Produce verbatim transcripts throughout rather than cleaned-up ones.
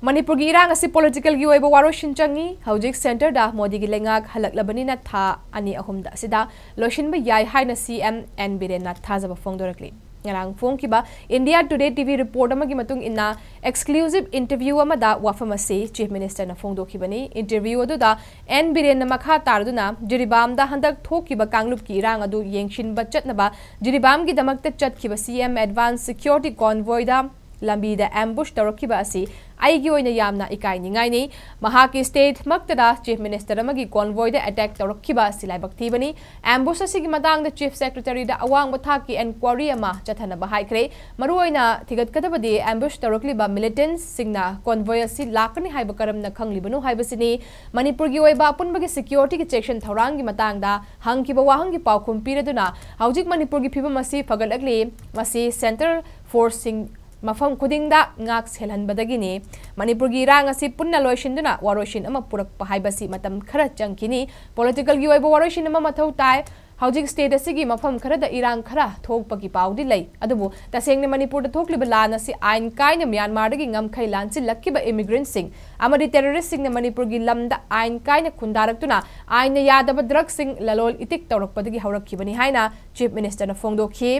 ꯃꯅꯤꯄꯨꯔꯒꯤ ꯏꯔꯥꯡ ꯑꯁꯤ ꯄꯣꯂꯤꯇꯤꯀꯦꯜꯒꯤ ꯑꯣꯏꯕ ꯋꯥꯔꯣꯏꯁꯤꯟ ꯆꯪꯏ꯫ ꯍꯧꯖꯤꯛ ꯁꯦꯟꯇꯔꯗ ꯃꯣꯗꯤꯒꯤ ꯂꯩꯉꯥꯛ ꯍꯜꯂꯛꯂꯕꯅꯤꯅ ꯊꯥ ꯑꯅꯤ ꯑꯍꯨꯝꯗ ꯑꯁꯤꯗ ꯂꯣꯏꯁꯤꯟꯕ ꯌꯥꯏ ꯍꯥꯏꯅ ꯁꯤ ꯑꯦꯝ ꯑꯦꯟ ꯕꯤꯔꯦꯟꯅ ꯊꯥꯖꯕ ꯐꯣꯡꯗꯣꯔꯛꯂꯤ꯫ ꯉꯔꯥꯡ ꯐꯣꯡꯈꯤꯕ ꯏꯟꯗꯤꯌꯥ ꯇꯨꯗꯦ ꯇꯤꯚꯤ ꯔꯤꯄꯣꯔꯠ ꯑꯃꯒꯤ ꯃꯇꯨꯡ ꯏꯟꯅ, ꯑꯦꯛꯁꯀ꯭ꯂꯨꯁꯤꯚ ꯏꯟꯇꯔꯚ꯭ꯌꯨ ꯑꯃꯗ ꯋꯥꯐꯝ ꯑꯁꯤ ꯆꯤꯐ ꯃꯤꯅꯤꯁꯇꯔꯅ ꯐꯣꯡꯗꯣꯛꯈꯤꯕꯅꯤ꯫ ꯏꯟꯇꯔꯚ꯭ꯌꯨ ꯑꯗꯨꯗ ꯑꯦꯟ ꯕꯤꯔꯦꯟꯅ ꯃꯈꯥ ꯇꯥꯔꯗꯨꯅ, ꯖꯤꯔꯤꯕꯥꯝꯗ ꯍꯟꯗꯛ ꯊꯣꯛꯈꯤꯕ ꯀꯥꯡꯂꯨꯞꯀꯤ ꯏꯔꯥꯡ ꯑꯗꯨ ꯌꯦꯡꯁꯤꯟꯕ ꯆꯠꯅꯕ ꯖꯤꯔꯤꯕꯥꯝꯒꯤꯗꯃꯛꯇ ꯆꯠꯈꯤꯕ ꯁꯤ ꯑꯦꯝ ꯑꯦꯗꯚꯥꯟꯁ ꯁꯤꯀ꯭ꯌꯣꯔꯤꯇꯤ ꯀꯣꯟꯚꯣꯏꯗ ꯂꯝꯕꯤꯗ ꯑꯦꯝꯕꯨꯁ ꯇꯧꯔꯛꯈꯤꯕ ꯑꯁꯤ ꯑꯩꯒꯤ ꯑꯣꯏꯅ ꯌꯥꯝꯅ ꯏꯀꯥꯏꯅꯤꯡꯉꯥꯏꯅꯤ꯫ ꯃꯍꯥꯛꯀꯤ ꯁ꯭ꯇꯦꯠꯃꯛꯇꯗ ꯆꯤꯐ ꯃꯤꯅꯤꯁꯇꯔ ꯑꯃꯒꯤ ꯀꯣꯟꯚꯣꯏꯗ ꯑꯦꯇꯦꯛ ꯇꯧꯔꯛꯈꯤꯕ ꯑꯁꯤ ꯂꯥꯏꯕꯛ ꯊꯤꯕꯅꯤ꯫ ꯑꯦꯝꯕꯨꯁ ꯑꯁꯤꯒꯤ ꯃꯇꯥꯡꯗ ꯆꯤꯐ ꯁꯦꯀ꯭ꯔꯦꯇꯔꯤꯗ ꯑꯋꯥꯡꯕ ꯊꯥꯛꯀꯤ ꯑꯦꯟꯀ꯭ꯋꯥꯔꯤ ꯑꯃ ꯆꯠꯊꯅꯕ ꯍꯥꯏꯈ꯭ꯔꯦ꯫ ꯃꯔꯨꯑꯣꯏꯅ ꯊꯤꯒꯠꯀꯗꯕꯗꯤ ꯑꯦꯝꯕꯨꯁ ꯇꯧꯔꯛꯂꯤꯕ ꯃꯤꯂꯤꯇꯦꯟꯠꯁꯤꯡꯅ ꯀꯣꯟꯚꯣꯏ ꯑꯁꯤ ꯂꯥꯛꯀꯅꯤ ꯍꯥꯏꯕ ꯀꯔꯝꯅ ꯈꯪꯂꯤꯕꯅꯣ ꯍꯥꯏꯕꯁꯤꯅꯤ꯫ ꯃꯅꯤꯄꯨꯔꯒꯤ ꯑꯣꯏꯕ ꯑꯄꯨꯟꯕꯒꯤ ꯁꯤꯀ꯭ꯌꯣꯔꯤꯇꯤꯒꯤ ꯆꯦꯛꯁꯤꯟ ꯊꯧꯔꯥꯡꯒꯤ ꯃꯇꯥꯡꯗ ꯍꯪꯈꯤꯕ ꯋꯥꯍꯪꯒꯤ ꯄꯥꯎꯈꯨꯝ ꯄꯤꯔꯗꯨꯅ, ꯍꯧꯖꯤꯛ ꯃꯅꯤꯄꯨꯔꯒꯤ ꯐꯤꯕꯝ ꯑꯁꯤ ꯐꯒꯠꯂꯛꯂꯤ꯫ ꯃꯁꯤ ꯁꯦꯟꯇ꯭ꯔꯦꯜ ꯐꯣꯔꯁꯁꯤꯡ ꯃꯐꯝ ꯈꯨꯗꯤꯡꯗ ꯉꯥꯛ ꯁꯦꯜꯍꯟꯕꯗꯒꯤꯅꯤ꯫ ꯃꯅꯤꯄꯨꯔꯒꯤ ꯏꯔꯥꯡ ꯑꯁꯤ ꯄꯨꯟꯅ ꯂꯣꯏꯁꯤꯟꯗꯨꯅ ꯋꯥꯔꯣꯏꯁꯤꯟ ꯑꯃ ꯄꯨꯔꯛꯄ ꯍꯥꯏꯕꯁꯤ ꯃꯇꯝ ꯈꯔ ꯆꯪꯈꯤꯅꯤ꯫ ꯄꯣꯂꯤꯇꯤꯀꯦꯜꯒꯤ ꯑꯣꯏꯕ ꯋꯥꯔꯣꯏꯁꯤꯟ ꯑꯃ ꯃꯊꯧ ꯇꯥꯏ꯫ ꯍꯧꯖꯤꯛ ꯁ꯭ꯇꯦꯠ ꯑꯁꯤꯒꯤ ꯃꯐꯝ ꯈꯔꯗ ꯏꯔꯥꯡ ꯈꯔ ꯊꯣꯛꯄꯒꯤ ꯄꯥꯎꯗꯤ ꯂꯩ, ꯑꯗꯨꯕꯨ ꯇꯁꯦꯡꯅ ꯃꯅꯤꯄꯨꯔꯗ ꯊꯣꯛꯂꯤꯕ ꯂꯥꯟ ꯑꯁꯤ ꯑꯥꯏꯟ ꯀꯥꯏꯅ ꯃ꯭ꯌꯥꯟꯃꯥꯔꯗꯒꯤ ꯉꯝꯈꯩ ꯂꯥꯟꯁꯤꯜꯂꯛꯈꯤꯕ ꯏꯃꯤꯒ꯭ꯔꯦꯟꯠꯁꯤꯡ ꯑꯃꯗꯤ ꯇꯦꯔꯣꯔꯤꯁ꯭ꯠꯁꯤꯡꯅ ꯃꯅꯤꯄꯨꯔꯒꯤ ꯂꯝꯗ ꯑꯥꯏꯟ ꯀꯥꯏꯅ ꯈꯨꯟꯗꯥꯔꯛꯇꯨꯅ ꯑꯥꯏꯟꯅ ꯌꯥꯗꯕ ꯗ꯭ꯔꯒꯁꯤꯡ ꯂꯂꯣꯜ ꯏꯇꯤꯛ ꯇꯧꯔꯛꯄꯗꯒꯤ ꯍꯧꯔꯛꯈꯤꯕꯅꯤ ꯍꯥꯏꯅ ꯆꯤꯐ ꯃꯤꯅꯤꯁꯇꯔꯅ ꯐꯣꯡꯗꯣꯛꯈꯤ꯫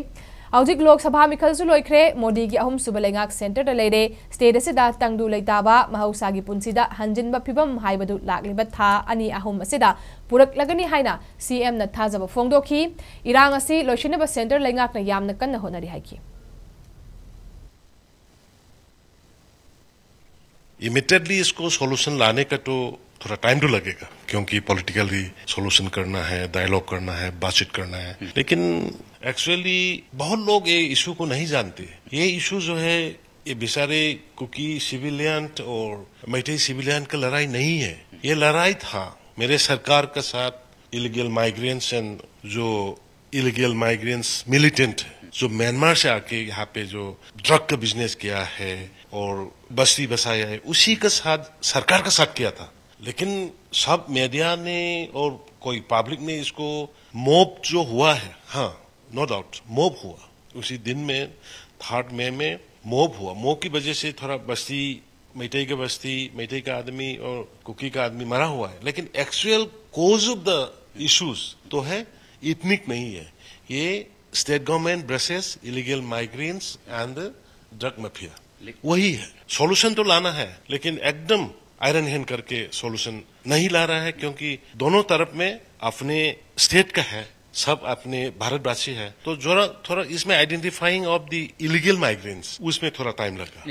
ꯍꯧꯖꯤꯛ ꯂꯣꯛ ꯁꯚꯥ ꯃꯤꯈꯜꯁꯨ ꯂꯣꯏꯈ꯭ꯔꯦ꯫ ꯃꯣꯗꯤꯒꯤ ꯑꯍꯨꯝꯁꯨꯕ ꯂꯩꯉꯥꯛ ꯁꯦꯟꯇꯔꯗ ꯂꯩꯔꯦ꯫ ꯁ꯭ꯇꯦꯠ ꯑꯁꯤꯗ ꯇꯪꯗꯨ ꯂꯩꯇꯥꯕ, ꯃꯍꯧꯁꯥꯒꯤ ꯄꯨꯟꯁꯤꯗ ꯍꯟꯖꯤꯟꯕ ꯐꯤꯕꯝ ꯍꯥꯏꯕꯗꯨ ꯂꯥꯛꯂꯤꯕ ꯊꯥ ꯑꯅꯤ ꯑꯍꯨꯝ ꯑꯁꯤꯗ ꯄꯨꯔꯛꯂꯒꯅꯤ ꯍꯥꯏꯅ ꯁꯤ ꯑꯦꯝꯅ ꯊꯥꯖꯕ ꯐꯣꯡꯗꯣꯛꯈꯤ꯫ ꯏꯔꯥꯡ ꯑꯁꯤ ꯂꯣꯏꯁꯤꯟꯅꯕ ꯁꯦꯟꯇꯔ ꯂꯩꯉꯥꯛꯅ ꯌꯥꯝꯅ ꯀꯟꯅ ꯍꯣꯠꯅꯔꯤ ꯍꯥꯏꯈꯤ꯫ इमिडिएटली इसको सॉल्यूशन लाने का तो थोड़ा टाइम तो लगेगा, क्योंकि पॉलिटिकली सॉल्यूशन करना है, डायलॉग करना है, बातचीत करना है। लेकिन एक्चुअली बहुत लोग ये इशू को नहीं जानते। ये इशू जो है, ये बेचारे कुकी सिविलियन और मैतेई सिविलियन का लड़ाई नहीं है। ये लड़ाई था मेरे सरकार के साथ, इलीगल माइग्रेंट्स एंड जो इलीगल माइग्रेंट्स मिलिटेंट जो म्यांमार से आके यहाँ पे जो ड्रग का बिजनेस किया है और बस्ती बसाया है, उसी के साथ, सरकार के साथ किया था। लेकिन सब मीडिया ने और कोई पब्लिक ने इसको, मॉब जो हुआ है, हाँ, नो डाउट मॉब हुआ उसी दिन में, थर्ड मई में मॉब हुआ। मॉब की वजह से थोड़ा बस्ती मैतेई का बस्ती, मैतेई का आदमी और कुकी का आदमी मरा हुआ है, लेकिन actual cause of the issues तो है, इथनिक नहीं है। ये state government braces illegal migrants and drug mafia, वही है। सॉल्यूशन तो लाना है, लेकिन एकदम आयरन हैंड करके सॉल्यूशन नहीं ला रहा है, क्योंकि दोनों तरफ में अपने स्टेट का है, सब अपने भारतवासी है। तो जरा थोड़ा इसमें identifying of the illegal migrants, उसमें थोड़ा टाइम लगा।